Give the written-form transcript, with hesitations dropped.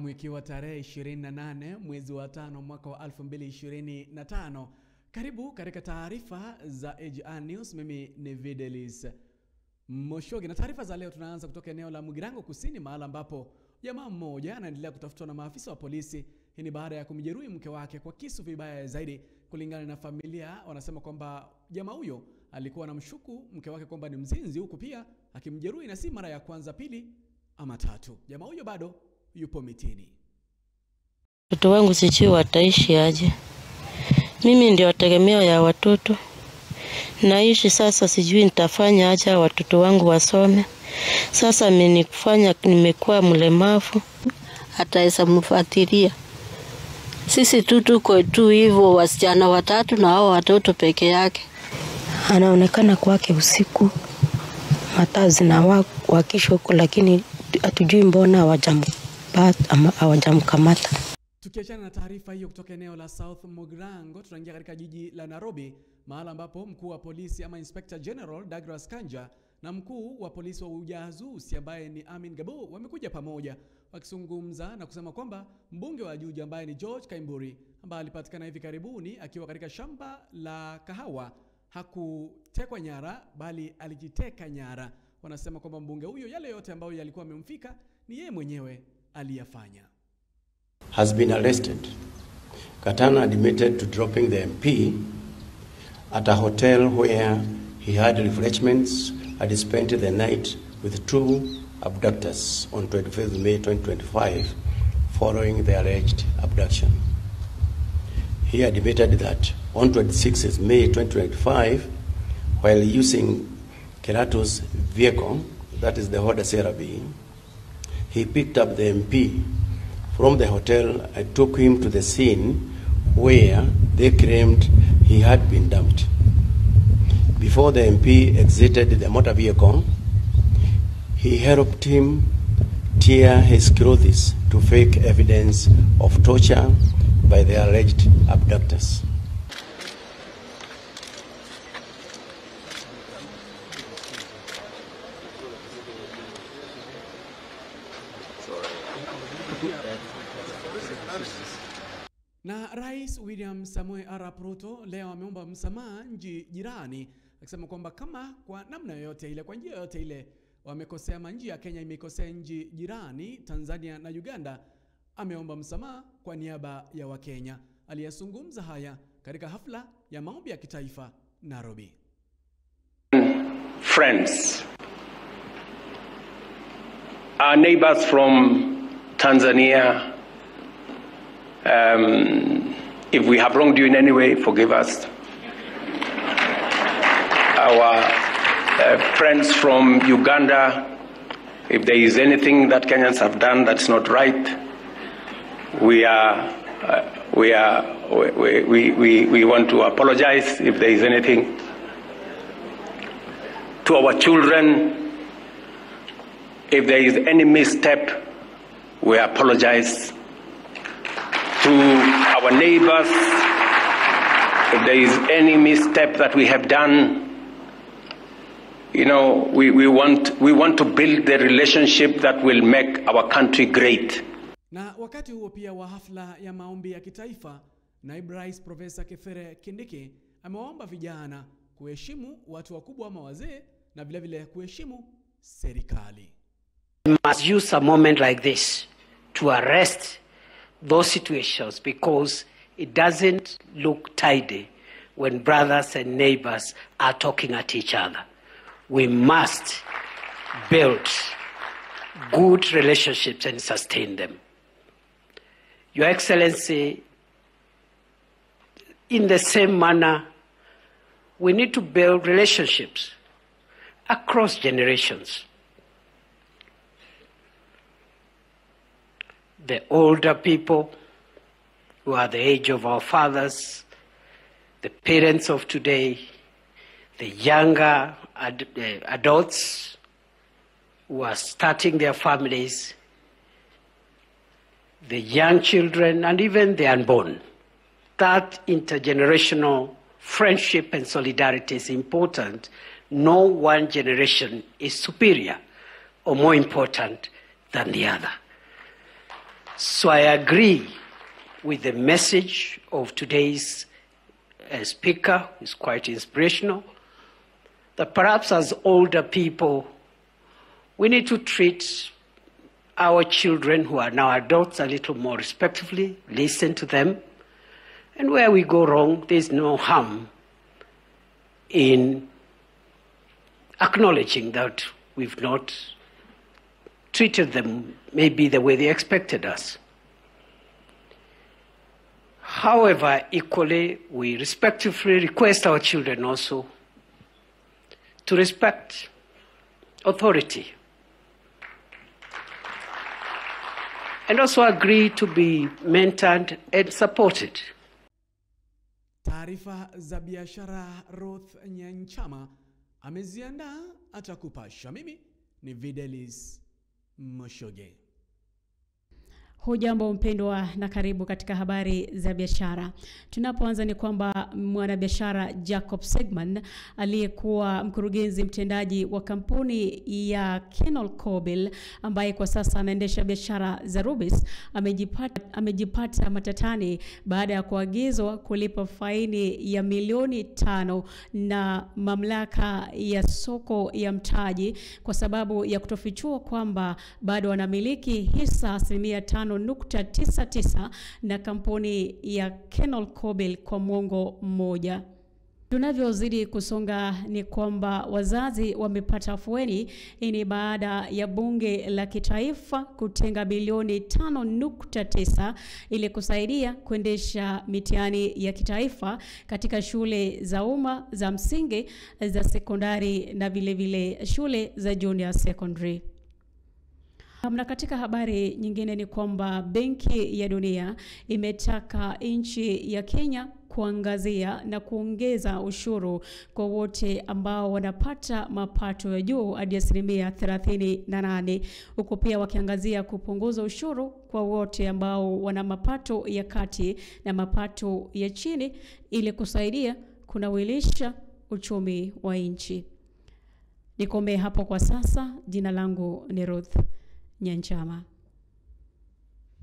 Naam, ikiwa tarehe 28 mwezi wa 5 mwaka wa 2025. Karibu katika taarifa za AGR News. Mimi ni Videlis Moshogi. Na taarifa za leo tunaanza kutoka eneo la Mugirango Kusini, mahala ambapo jamaa mmoja anaendelea kutafutwa na maafisa wa polisi. Hii ni baada ya kumjeruhi mke wake kwa kisu vibaya zaidi. Kulingana na familia, wanasema kwamba jamaa huyo alikuwa anamshuku mke wake kwamba ni mzinzi, huku pia akimjeruhi, na si mara ya kwanza, pili ama tatu. Jamaa huyo bado yupo mitini. Watoto wangu sijui wataishi aje. Mimi ndio tegemeo ya watoto. Naishi sasa, sijui nitafanya aje watoto wangu wasome. Sasa mimi nimekuwa mlemavu. Ataweza mfuatilia. Sisi tu tuko tu hivyo, wasichana watatu na hao watoto peke yake. Anaonekana kwake usiku, mataa zinawakishwa huko, lakini hatujui mbona hawajamkamata. Tukiachana na taarifa hiyo kutoka eneo la South Mugirango, tunaingia katika jiji la Nairobi, mahala ambapo mkuu wa polisi ama Inspector General Douglas Kanja na mkuu wa polisi wa ujasusi ambaye ni Amin Gabo wamekuja pamoja wakizungumza na kusema kwamba mbunge wa Juja ambaye ni George Kaimburi, ambaye alipatikana hivi karibuni akiwa katika shamba la kahawa, hakutekwa nyara bali alijiteka nyara. Wanasema kwamba mbunge huyo yale yote ambayo yalikuwa amemfika ni yeye mwenyewe aliyafanya. Has been arrested. Katana admitted to dropping the MP at a hotel where he had refreshments and spent the night with two abductors on 25th May 2025 following the alleged abduction. He admitted that on 26th May 2025, while using Kerato's vehicle, that is the Honda CR-V, he picked up the MP from the hotel and took him to the scene where they claimed he had been dumped. Before the MP exited the motor vehicle, he helped him tear his clothes to fake evidence of torture by the alleged abductors. Na Rais William Samoei Arap Ruto leo ameomba msamaha nchi jirani, akisema kwamba kama kwa namna yoyote ile, kwa njia yoyote ile wamekosea, nchi ya Kenya imekosea nchi jirani Tanzania na Uganda, ameomba msamaha kwa niaba ya Wakenya. Aliyazungumza haya katika hafla ya maombi ya kitaifa Nairobi. Friends, our neighbors from Tanzania, if we have wronged you in any way, forgive us. Our friends from Uganda, if there is anything that Kenyans have done that's not right, we want to apologize if there is anything. To our children, if there is any misstep, we apologize. To our neighbors, if there is any misstep that we have done, you know, we want to build the relationship that will make our country great. Na wakati huo pia wa hafla ya maombi ya kitaifa, Naibu Rais Profesa Kithure Kindiki amewaomba vijana kuheshimu watu wakubwa ama wazee na vile vile kuheshimu serikali. We must use a moment like this to arrest those situations, because it doesn't look tidy when brothers and neighbors are talking at each other. We must build good relationships and sustain them. Your Excellency, in the same manner, we need to build relationships across generations. The older people who are the age of our fathers, the parents of today, the younger adults who are starting their families, the young children, and even the unborn. That intergenerational friendship and solidarity is important. No one generation is superior or more important than the other. So I agree with the message of today's speaker, who is quite inspirational, that perhaps as older people, we need to treat our children who are now adults a little more respectfully, listen to them, and where we go wrong, there's no harm in acknowledging that we've not treated them maybe the way they expected us. However, equally, we respectfully request our children also to respect authority and also agree to be mentored and supported. Taarifa za biashara Ruth Nyanchama ameziandaa, atakupasha. Mimi ni Videlis Moshoge. Hujambo mpendwa na karibu katika habari za biashara. Tunapoanza ni kwamba mwanabiashara Jacob Segman aliyekuwa mkurugenzi mtendaji wa kampuni ya Kenol Kobil ambaye kwa sasa anaendesha biashara za Rubis amejipata matatani baada ya kuagizwa kulipa faini ya milioni 5 na mamlaka ya soko ya mtaji kwa sababu ya kutofichua kwamba bado anamiliki hisa 5.99% na kampuni ya Kenol Kobil kwa mwongo mmoja. Tunavyozidi kusonga ni kwamba wazazi wamepata afueni. Hii ni baada ya bunge la kitaifa kutenga bilioni 5.9 ili kusaidia kuendesha mitihani ya kitaifa katika shule za umma za msingi, za sekondari na vile vile shule za junior secondary. Na katika habari nyingine ni kwamba Benki ya Dunia imetaka nchi ya Kenya kuangazia na kuongeza ushuru kwa wote ambao wanapata mapato ya juu hadi 38%, huku pia wakiangazia kupunguza ushuru kwa wote ambao wana mapato ya kati na mapato ya chini ili kusaidia kunawilisha uchumi wa nchi. Nikomee hapo kwa sasa. Jina langu ni Ruth Nyanchama.